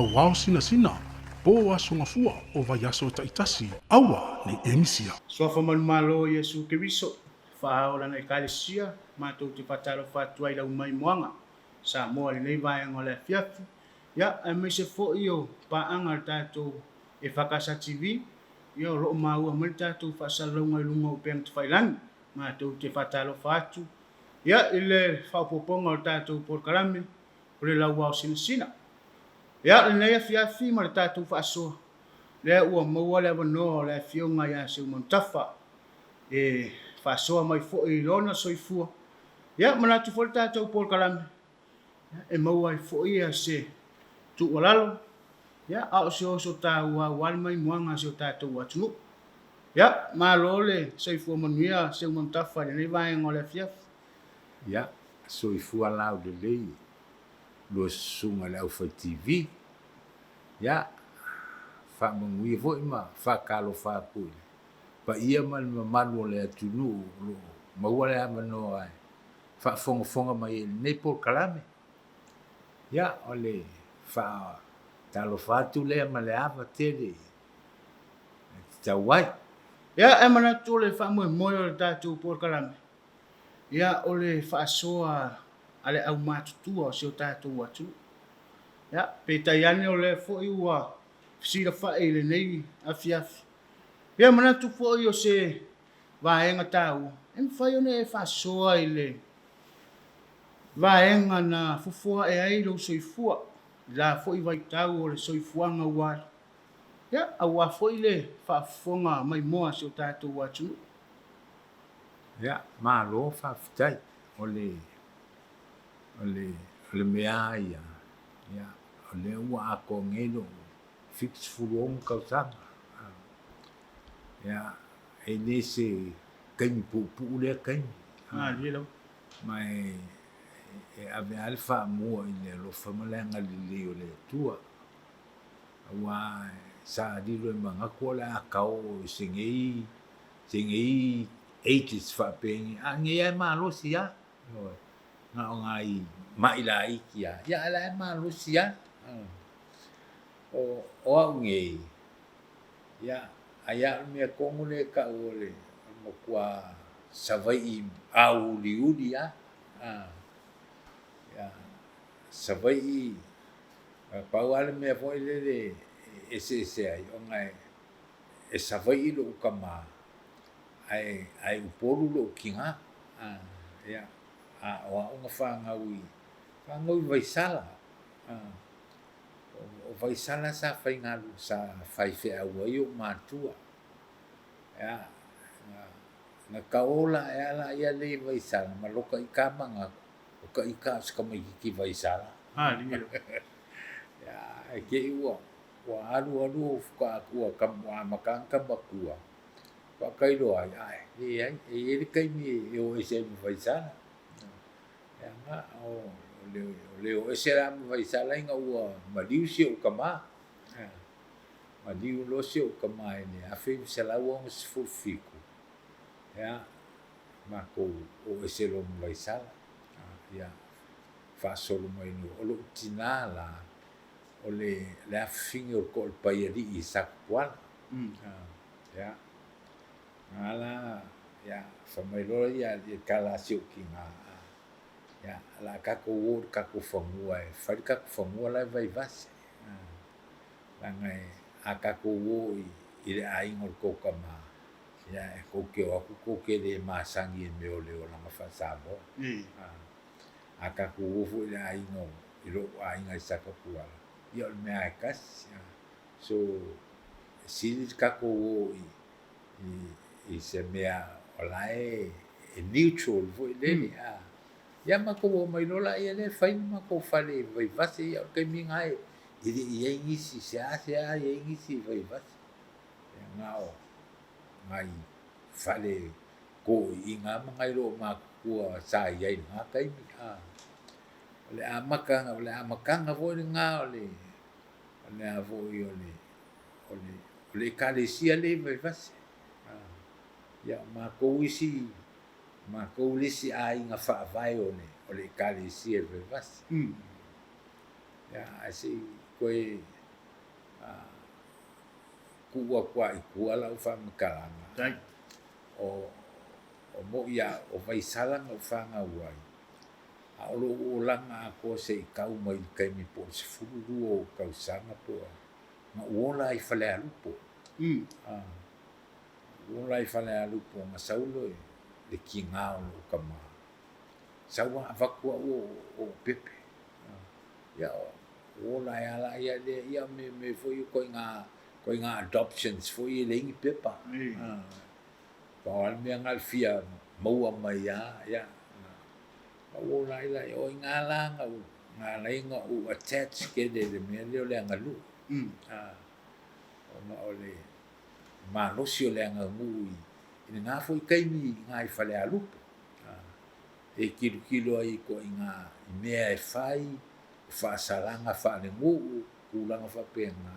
Lauao Sinasina, po Aso Gafua o vaiaso taitasi, aua ne i e misia. Suafa Manumalo o Iesu Keriso, Faaao Lana Ekalesia, matou te faatalofa atu ai i lau maimoaga Samoa i lenei vaega o le afiafi, ia, aemaise foi o paaga a le tatou EFKS TV, ia, o lo o maua mai le tatou faasalalauga i luga o upega tafailagi. Matou te faatalofa atu, ia, i le faaopoopoga o le tatou polokalame o le Lauao Sinasina. Ia, lenei afiafi ma le tatou faasoa, lea ua maua le avanoa o le Afioga ia Seumanutafa e faasoa mai foi i lona soifua. Ia, manatu foi le tatou polokalame e maua ai foi se tuualalo, ia, a o se oso taua aua le maimoaga a si o tatou atunuu. Ia, malo le soifua manuia Seumanutafa i lenei vaega o le afiafi. Ia, soifua laulelei lua susuga i le aufai TV. Ia, faamanuia foi ma faatalofa atu i le paia ma le mamalu o le atunuu o lo o maua le avanoa e faafogafoga mai ai i lenei polokalame. Ia, o le faatalofa atu lea ma le ava tele e tatau ai. Ia, e manatu o le faamoemoe o le tatou polokalame, ia, o le faasoa a le aumatutua o si o tatou atunuu. Ia, peitai ane o lea foi ua fesilafai i lenei afiafi. Ia, manatu foi o se vaega taua, e mafai ona e faasoa i le vaega na fofoa ae ai lou soifua, i la foi vaitau o le soifuaga ua alu, ia, aua foi le faafofoga maimoa a si o tatou atunuu. Ia, malo faafetai. O le, o le, o le mea lava ia, ia, o lea ua atoa nei lou 76 tausaga. Ia, e le se taimi puupuu lea taimi. Malie lava. Ma e, e ave lava le faamua i le alofa ma le agalelei o le Atua. Aua sa lilo e manatu o le a tao i se nei, se nei ages faapea, a nei lava e malosi lava. Ioe. Na o nai ma'i laiti lava, ia a o la e malosi lava. O, o au nei, ia, ai lava o le mea tonu lea e tau o le matua Savaii auliuli lava. Ia, Savaii, pau lava le mea foi lele e eseese ai, ona e Savaii lou tama, ae, ae Upolu lou tina. Ia, a o au na fanau i, fanau i Vaisala. O Vaisala sa faigalu, sa faifeau ai ou matua. Ia, na, na taola ae a laia le i Vaisala ma loka ita manatu, o ka ita o se tamaititi Vaisala. Ia, ae te i ua, ua alu alu faatoa ua, ua amata ona ta matua, faatoa ta iloa ai, ae, leai, e i ai le taimi e o ese ai ma Vaisala. Ia na, o le, o le o ese la ma Vaisala ina ua maliu si ou tama. Maliu loa si ou tama i le 1967, ia, matou o ese loa ma Vaisala. Ia, faasolo mai loa. O lou tina la, o le, le afafine o le toalepaialii i Satapuala. Ia, na la, ia, fai mai loa ia, i le tala a si ou tina, ia, o le a tatou o i le tatou fanua e fai le tatou fanua la e Vaivase. Leaga a tatou o i le aiga o le tou tama, ia e tou te o atu tou te le masani i le mea o le olaga faa-Samoa. A tatou o foi i le aiga o, i lou aiga i Satapuala, ia o le mea lava e tasi. So, e sili le tatou o i, i, i se mea o la e, e neutral foi lele. Ia matou o mai loa laia lea fai le matou fale i Vaivase, ia o le taimi lena e le i i ai nisi, seasea i ai nisi i Vaivase. Ia na o nai fale toeaiina ma nai loomatutua sa i ai i lena taimi. O le amata, o le amataga foi lena o le, o le a foi o le, o le, o le Ekalesia lea i Vaivase. Ia o matou isi, matou le isi aiga faavae o le, o le Ekalesia i Vaivase. Ia, ae se i koe tuu atu lava i tua lau faamatalaga, o mo'i lava o Vaisala na ou fanau ai, a o lou olaga atoa se i tau mai i le taimi po o le 12 ou tausaga po o a, na ou ola ai i Falealupo. Ou ola ai i Falealupo na sau le tiga o lou tama, sau lava avatu au o ou pepe. Ia ou ola ai lava laia lea, ia mea foi ia ituaiga adoptions foi ia e leai ni pepa. Pau lava le mea na o le fia maua mai lava, ia na ou ola ai laia. O i ina la na ala ai ona ou attach tele i le mea lea o le aganuu. Ona o le malosi o le aganuu i lena foi taimi i ina i Falealupo. E tilotilo ai i ituaiga i mea e fai, o faasalaga faalenuu, tulaga faapena.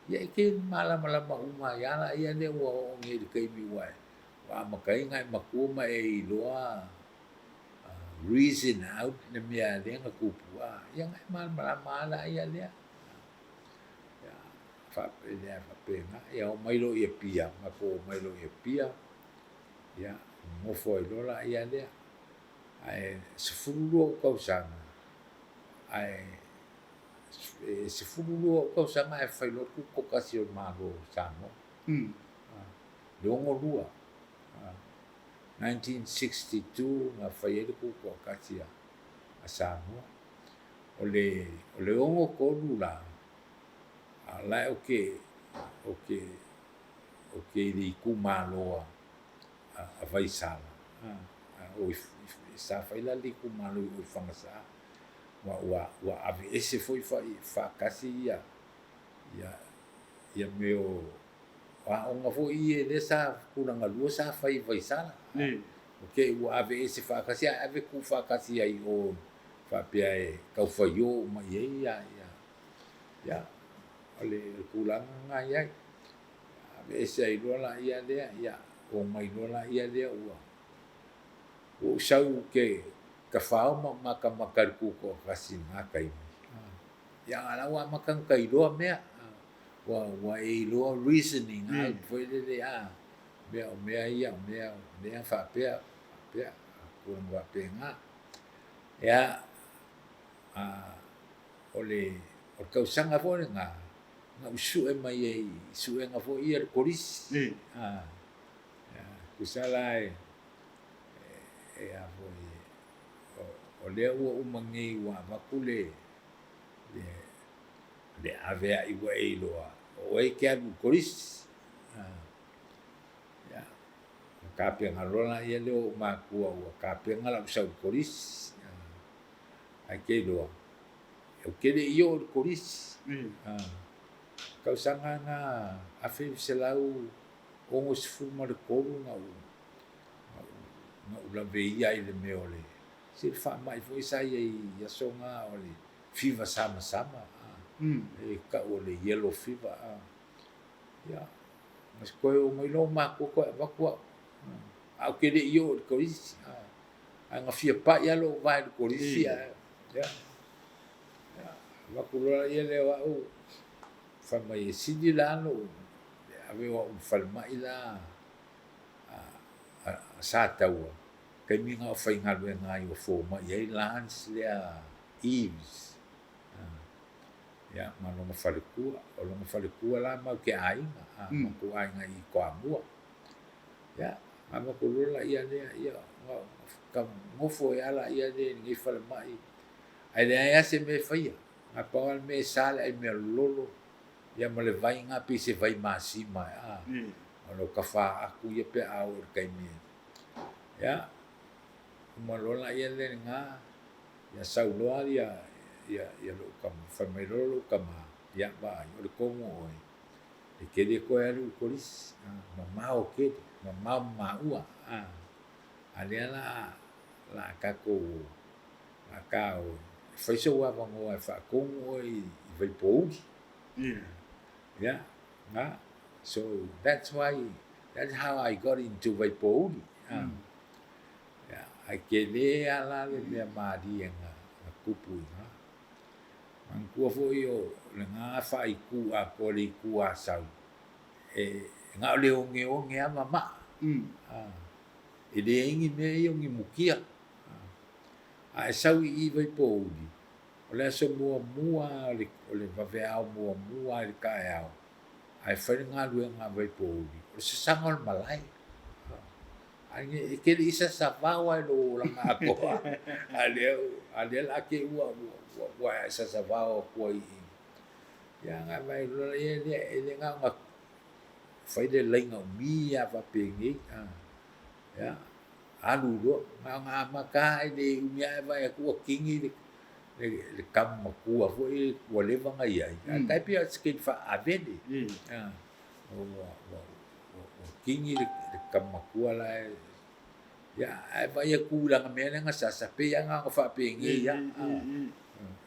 Ia e te malamalama uma ai lava laia lea ua oo nei i le taimi ua amata ai ona e matua ma e iloa reason out le mea lea na tupu, ia ona e malamalama lava laia lea. Ia faapena, ia omai loa i Apia, matou omai loa i Apia, ia nonofo ai loa laia lea. Ae 12 ou tausaga, ae 12 ou tausaga ae fai loa le tutoatasi o le Malo o Samoa. Le 62, 1962 na fai ai le tutoatasi a Samoa. O le 63 la, a o la e ou te i le itumalo a Vaisala, sa fai la le itumalo i o i Fagasa, ua aveese foi faatasi ia mea o aoga foi ia lea sa tulaga lua sa fai i Vaisala. Ok, ua aveese faatasi ae ave tuu faatasi ai i o faapea e tau faio uma i ai ia o le tulaga lena e i ai. Aveese ai loa laia lea, ia omai loa laia lea ua ou sau ke tafao ma ou matamata i le tutoatasi i lena taimi. Ia a o la ua amata ona tailoa mea, ua e iloa reasoning out foi lele, a mea o mea ia, o mea lea faapea, faapea, tulaga faapena. Ia, o le tausaga foi lena, na ou sue mai ai i suega foi ia le kolisi. Tusa la e a foi, o lea ua uma nei ua avatu le aveai ua e iloa, o oe e te alu i le kolisi. Ia, ona tapena loa laia lea o ou matua ua tapena lau sau i le kolisi. Ae te iloa, ou te le i oo i le kolisi. Tausaga na 1963 na ou laveia ai i le mea o le, se le faamai foi sa i ai i aso na o le fiva samasama, e tau o le yellow fever. Ia, na toe omai loa matua toe avatu au, ae ou te le i oo i le kolisi. Ae na fia pai lava lou va i le kolisi ae, ia, avatu loa lea o au, fai mai e sili la lou ave o au i le falemai la a Sataua, taimi na o faigaluega ai o fomai ai Lance lea Eaves, ia, ma lona faletua. O lona faletua la matou te aiga, matou aiga i Toamua. Ia, amata loa laia lea, ia, na nofo ai lava laia lea i lenei falemai, ae leai lava se mea e faia. Na pau lava le mea e sa le aimealololo, ia ma le vai lena pei se vai masima, a, o lo tafa atu ia pe a oo i le taimi e. Ia, uma loa laia lea lena, ia sau loa ia, ia, ia lou tama, fai mai loa lou tama, ia vaai, o le tonu o oe, E te le toe alu i le kolisi, mamao tele, mamao ma maua, a lea la la tatou la ta o e fai sou avanoa e faatonu oe i Vaipouli. Yeah, na. So that's why, that's how I got into Vaipouli. Yeah, ae tele lava la le mea malie na tupu i ina. Manatua foi o lena faaitu atoa le itu Asau, e na o le ogeoge lava ma maa. E leai ni mea ia o ni mukia. A e sau i i Vaipouli, o le aso muamua lava o le vaveao muamua lava i le taeao, ae fai le galuega a Vaipouli, o le sasaga o le malae. Ae e te le i sasavao lava i lou olaga atoa, a o lea o le a te i ua e sasavao atu ai i i. Ia ona e vaai loa lea, e le na ona fai le laina umi lava faapenei, ia, alu loa, na ona amata lava e le umi ae vaai atu ua kini le tama matua foi ua leva ona i ai, ae tai pei o se taimi faaavele. Ua kini le tama matua la e, ia, ae vaai atu i lana mea lea na sasa, pei lava na ona faapenei lava.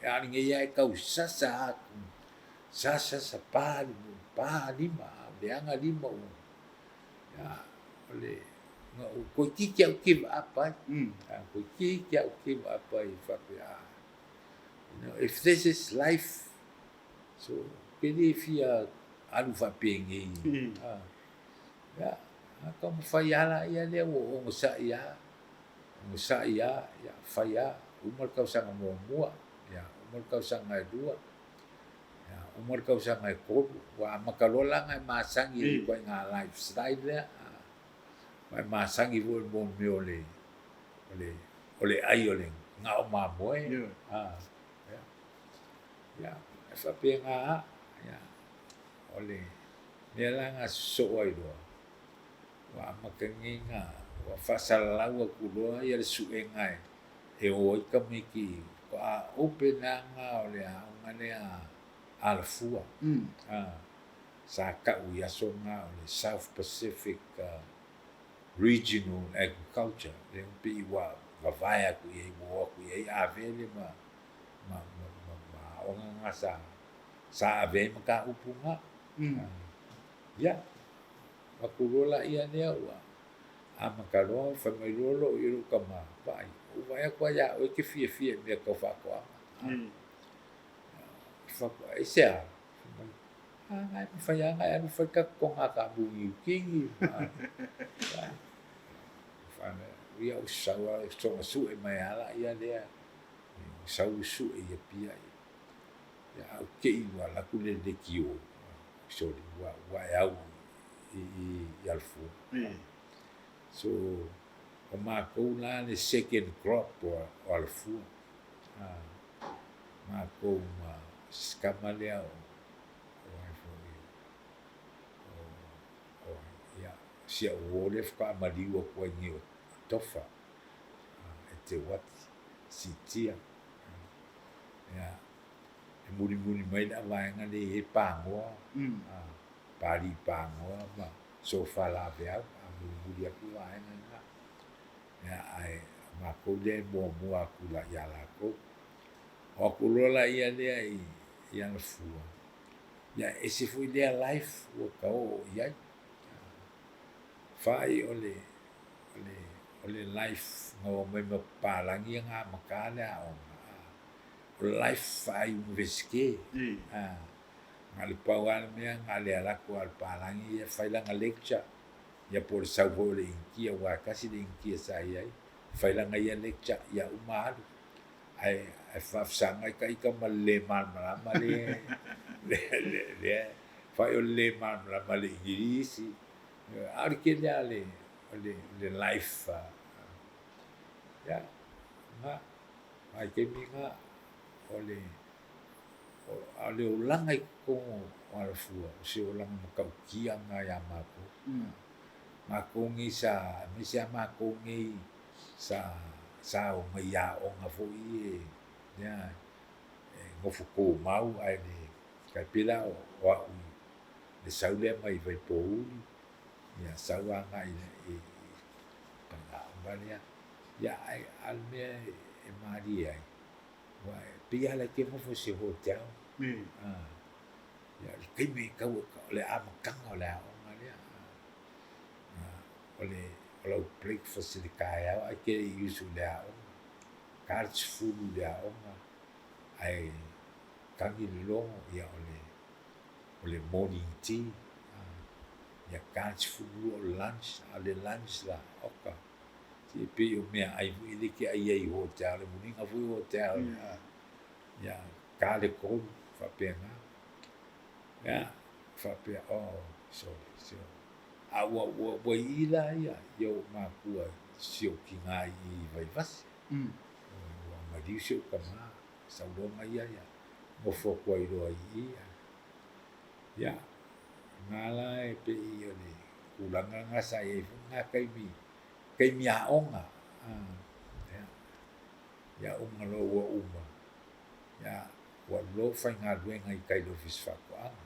A o lenei lava e tau sasa atu, sasa sasa, pa pa lima, leaga lima ua, ia, o le, na ou toeitiiti lava ou give up ai. Toeitiiti lava ou give up ai faapea, you know, if this is life, so, ou te le fia alu faapenei. Ia, a taumafai lava laia lea ua onosai lava, onosai lava, ia, fai lava, uma le tausaga muamua, ia, uma le tausaga e lua, ia, uma le tausaga e tolu, ua amata loa la ona e masani i le ituaiga lifestyle lea, ua e masani foi i le mea o le, o le, o le ai o le gao mamoe. Ia, ia, e faapena lava, ia, o le mea la na sosoo ai loa, ua amata nei ona ua faasalalau atu loa le suega e o ai tamaiti faatoa open lava o le aoga lea a Alafua. Sa tau i aso na o le South Pacific Regional Agriculture, lea pei ua vavae atu i ai, ua o atu i ai Avele ma ma ma ma aoga na sa sa ave ai mataupu na. Ia, avatu loa laia lea ua amata loa, fai mai loa lou i lou tama, vaai, ua ou vaai atu lava ia oe e te fiafia i mea tau faatoaga. Aisea? Fai mai, a na e mafai lava ona e alu fai tatou toga taamu i Niu Kini. Ia ou sau lava, soona sue mai lava laia lea, sau sue i Apia, ia a ou te i ua alu atu le leitio, soli, ua e au i Alafua. So, o matou la le second crop o Alafua. Matou ma si tama lea o ai foi o ia si au uo lea faatoa maliu atu ai nei o Tofa e Teuati Siitia. Ia, e mulimuli mai le vaega lea e i ai Pagoa, Palii Pagoa ma Sofa Laveau, a mulimuli atu vaega lena. Ia, ae o matou lea e muamua atu la ia latou. O atu loa laia lea i Alafua, ia e ese foi lea life ua ta oo i ai. Fai o le, o le, o le life na o mai ma papalagi ia na amata le aoga, o le life faa-Iunivesite. Na o le pau lava le mea, na o le alu atu lava o le palagi ia fai lana lecture, ia po o le sau foi o le Initia, aua e tasi le Initia sa i ai, fai lana ia lecture, ia uma alu. Ae ae faafesagai ta ita ma le le malamalama le le fai o le le malamalama le Igilisi. A o le tele lava o le o le life ia na vaitaimi na o le a o le olaga i totonu o Alafua, o se olaga matautia lena ia matou. Matou nei sa, aemaise lava matou nei sa sa o mai aoga foi e lea e nofo tumau ae le tai pei la o au i le sau lea mai Vaipouli, ia sau agai i aoga lea. Ia ae a o le mea e malie ai, aua e pei lava e te nofo i se hotel. Ia o le taimi e tau o le amataga o le aoga lea. O le o lau breakfast i le taeao ae te le i usu i le aoga. Ta le 10 i le aoga ae Tagi le logo, ia o le o le morning tea, ia ta le 12 o le lunch, a o le lunch la, oka, se e pei o meaai foi lea e te ai ai i hotel, le muliga foi hotel, ia ta le 3, faapena. Ia, faapea, oh, sorry, sorry. A ua, ua, ua ii la ia, ia ou matua si ou tina i Vaivase. Ua maliu si ou tama. Sauloga ia ia nofo atu ai loa i i. Ia, na la e pei o le tulaga lena sa i ai foi lena taimi, taimi aoga. Ia, ia uma loa ua uma, ia ua alu loa faigaluega i tai i le Ofisa Faatoaga.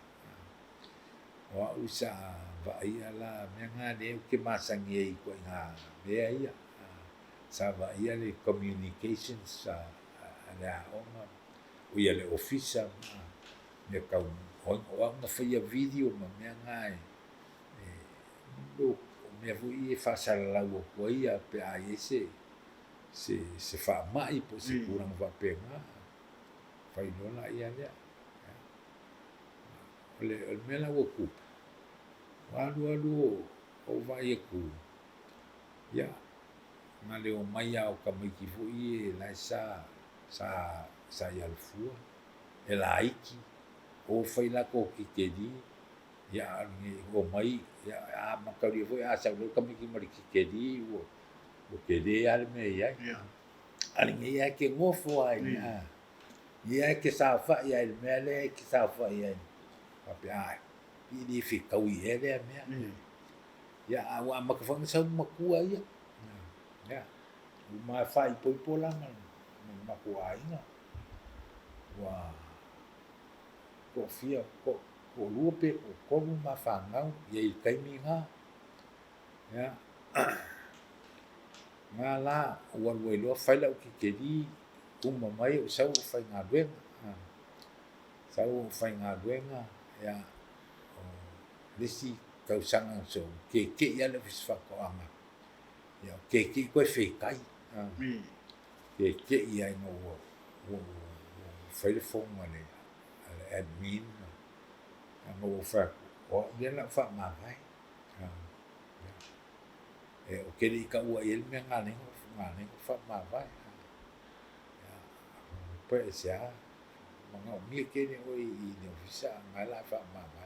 O au sa vaaia la mea na lea ou te masani ai i ituaiga mea ia. Sa vaaia le communications a le aoga, o ia le ofisa ma mea tau, o au na faia video ma mea na e, o mea foi ia e faasalalau atu ai pe a i ai se faamai po o se tulaga faapena, fai loa laia lea. O le mea la ua tupu, ua alu alu ou vaai atu, ia, na le omai lava o tamaiti foi ia la e sa, sa, sa i Alafua, e laiti, o fai latou tikeri, ia a o lenei omai, ia a mataulia foi a sau loa le tamaiti ma le tikeri ua, ua tele lava le mea e i ai. A o lenei lava e te nofo lava i ina, ia e te saofai lava i le mea lea e te saofai ai, faapea, ae, pe le fetaui ea lea mea. Ia, a ua amata foi ona sau matua ia. Ia, ua ma faaipoipo la ma le matou aiga. Ua toafia, toalua pe toatolu ma fanau i ai i le taimi lena. Ia, na la, ua alu ai loa fai lau tikeri, uma mai ou sau ou faigaluega. Sau ou faigaluega, ia, o le isi tausaga na sou, keke'i lava le Ofisa Faatoaga. Ia, o keke'i toe fetai. Keke'i lava ina ua, ua, ua fai le fono a le, a le admin. Ia, ma ua fai atu, o au lea o le a ou faamavae. E, ou te le i taua i ai le mea na ala ai ona ou faamavae. Ia, pe aisea, manaomia tele oe i le ofisa a o na o le a faamavae.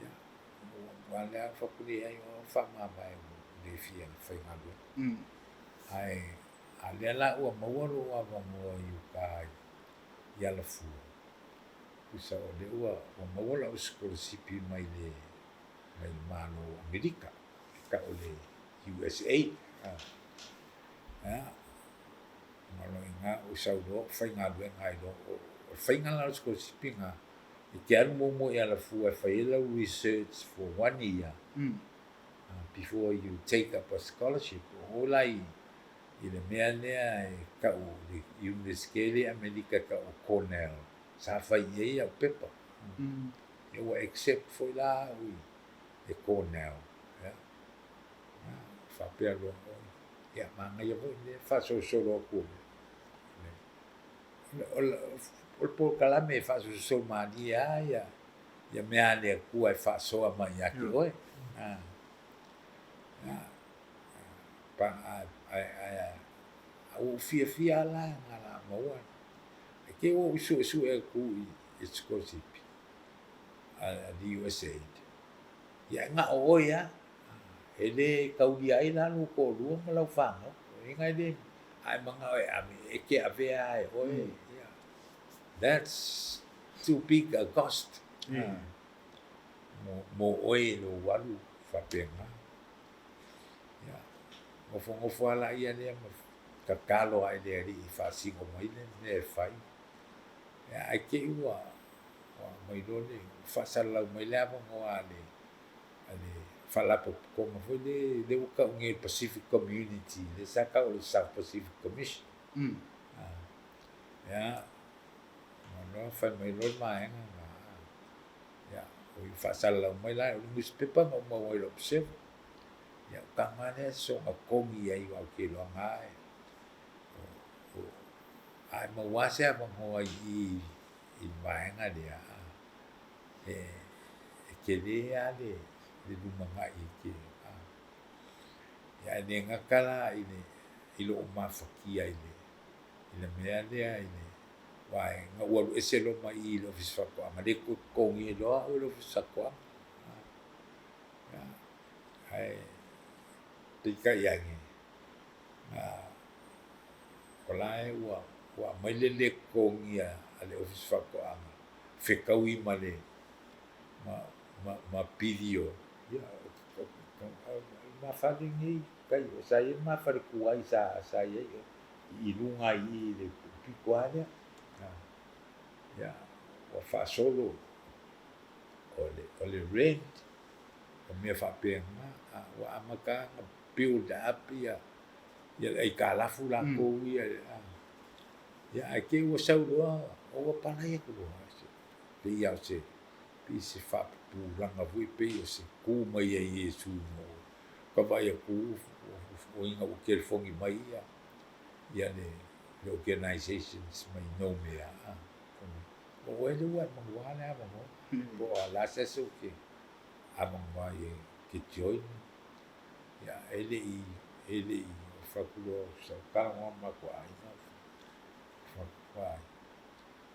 Ia, ua lea ou fai atu, leai, o au faamavae ua le fia faigaluega. Ae, a o lea la ua maua lou avanoa i uta i Alafua, tusa o lea ua maua lau sikolasipi mai le mai le Malo o Amerika, e tau o le USA. Ia, ma loa i ina ou sau loa ou faigaluega ai loa. O le faiga la o le sikolasipi lena, e te alu muamua i Alafua e fai ai lau research for one year before you take up a scholarship. O o la i le mea lea e tau o le Iunivesite lea i Amerika e tau o Cornell, sa fai i ai au pepa. Ia ua accept foi la au e Cornell. Ia, faapea loa, ia manaia foi lea faasolosolo atu o le, o le polokalame e faasolosolo malie lava ia, ia mea a le Atua e faasoa mai ia te oe. Ae ua ou fiafia lava la ina o le a maua. Ae te i ua ou suesue atu i sikolasipi a le USAID, ia e na o oe lava, e le taulia ai la lou toalua ma lau fanau. Lona uiga e le, a e manao e ave, e te avea lava e oe. That's too big a cost mo oe i lou alu faapena. Ia, nofonofo lava laia lea ma tatalo lava i le Alii e faasino mai le mea e fai. Ia, ae te i ua aumai loa le, ua faasalalau mai le avanoa a le Faalapotopotoga foi lea, lea ua tau nei o le Pacific Community, lea sa tau o le South Pacific Commission. Ia, loa fai mai loa le vaega lena, ia, ua faasalalau mai la, o le nusipepa na ou maua ai i le Observer. Ia, o tama lea soona togi ai aua ou te iloa na e, a e maua lava se avanoa i i. i le vaega lea, e tele lava le lumanai e te ae le gata la i lou mafatia i le mea lea i le aua ina ua alu ese loa mai i i le Ofisa o Faatoaga, le toe totogia ai loa au e le Ofisa o Faatoaga. Ae peitai ane, o la e ua aumai le le totogia a le Ofisa o Faatoaga fetaui ma le ma pili o, ia, o le ma fale lenei, sa i ai le ma fale tuai sa i ai i luga i i le pito lava lea. Ia, ua faasolo o le rent, o mea faapena, ua amata ona build up ia le aitalafu latou ia, ia ae te i ua sau loa ua palai atu loa, pei lava o se, pei se faapupulaga foi, pei o se tu mai ia Iesu ina ua ta vaai atu ina ua telefoni mai ia le organizations mai Noumea, o oe lea ua e manua le avanoa, po o le a se aso e te avanoa ai e te join. Ia, e le i, e le i fai atu loa, sa ou talanoa ma matou aiga, fai atu, o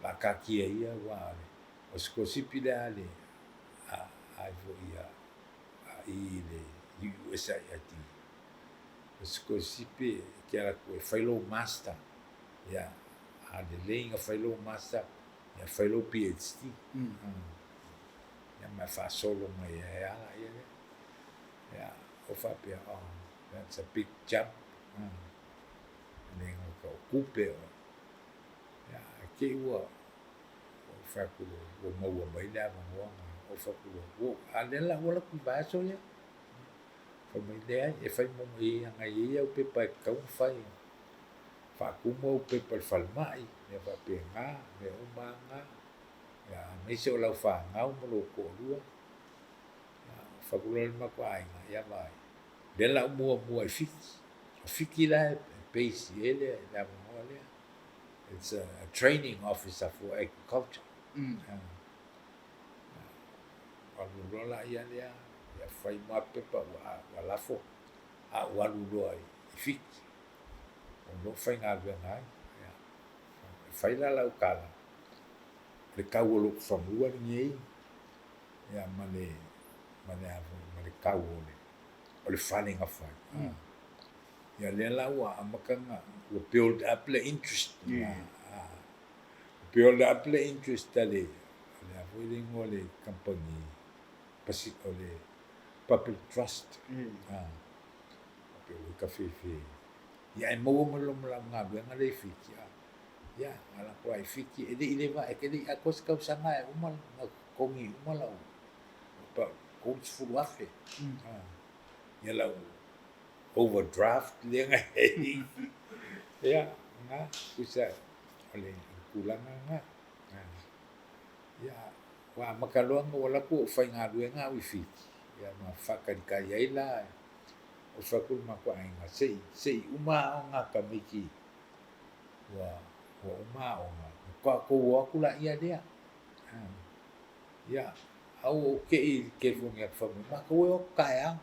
le a taatia ia aua o le sikolasipi lea a le, a foi a i le USAID, o le sikolasipi e te alu atu e fai lou master, ia, a lelei ona fai lou master, ia fai lou PhD. Ia ma e faasolo mai ai lava lea. Ia, ou faapea, oh, that's a big jump. E le gata o tupe, ia, ae te i ua fai atu ua maua mai le avanoa na, ou fai atu loa, a o lea la ua alu atu i le vaiaso lea. Fai mai, leai, e fai leaga e i ai au pepa e tatau ona fai, faatumu au pepa i le falemai, mea faapena, mea uma lava na, ia, aemaise o lau fanau ma lou toalua. Ia, fai atu loa le matou aiga, ia vaai, o lea o le a ou muamua i Fiti. O Fiti la e base i ai le avanoa lea. It's a training officer for agriculture. Alu loa laia lea, ia fai ma pepa ua lafo, a ua alu loa i Fiti. O lo o faigaluega ai. E fai la lau tala, o le tau o lou fanua lenei, ia ma le ma le a foi ma le tau o le fale na fai. Ia lea la ua amata ona ua build up le interest. Build up le interest a le a foi le igoa o le kamupani o le Public Trust. Pe ua kafefe. Ia ae maua mai loa ma lau galuega lea i Fiti. Ia, alu atu lava i Fiti, e le i leva, e le i atoa se tausaga e uma na totogi uma lau $30,000. Ia lau overdraft lea na i ai. Ia, na, tusa o le tulaga lena. Ia, ua amata loa ona ou alu atu ou faigaluega au i Fiti, ia ma faatalitali ai la, ou fai atu i le matou aiga, se i uma aoga a tamaiti ua uma aoga, ona tatou o atu laia lea. Ia, a ua ou te i i le telefoni atu fai mai, matou e o atu taeao.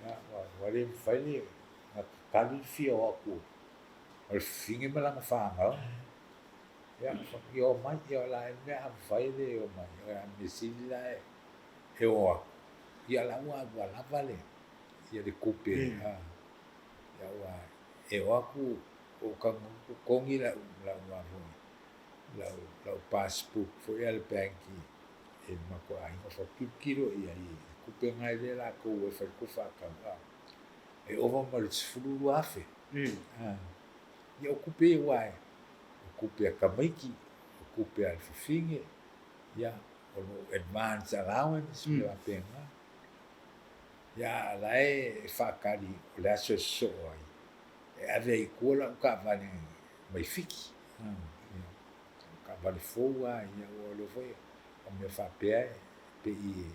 Ia, ua le mafai ona tatali le fia o atu o le fafine ma lana fanau. Ia, ia omai, ia o le a ea le mea a mafai e le omai. O le mea sili la e o atu, ia la ua lava le tupe. Ia ua e o atu ou tago totogi lau lau passbook foi a le bank i le matou aiga faapilotilo i ai i le tupe na lea latou e fai le tou faatau e ova ma le 12,000. Ia o tupe ia aua o tupe a tamaiti, o tupe a le fafine, ia o lou advance allowance mea faapena. Ia a o la e faatali o le aso e sosoo ai e ave ai i tua lau taavale mai Fiti. Taavale fou lava ia aua o lea foi o mea faapea pei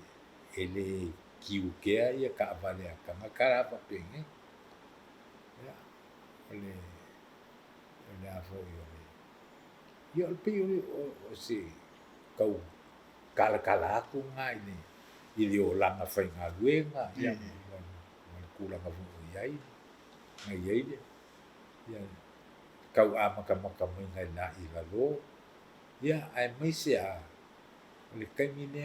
e le tiutea ia taavale a tagata la faapenei. Ia, o le a foi o Ia o le pei o le o se tau kalakala atu lena i le i le olaga faigaluega ia ma ma le tulaga foi o i ai na i ai le ia tau amatamata maiga i la i lalo, ia aemaise lava o le taimi lea.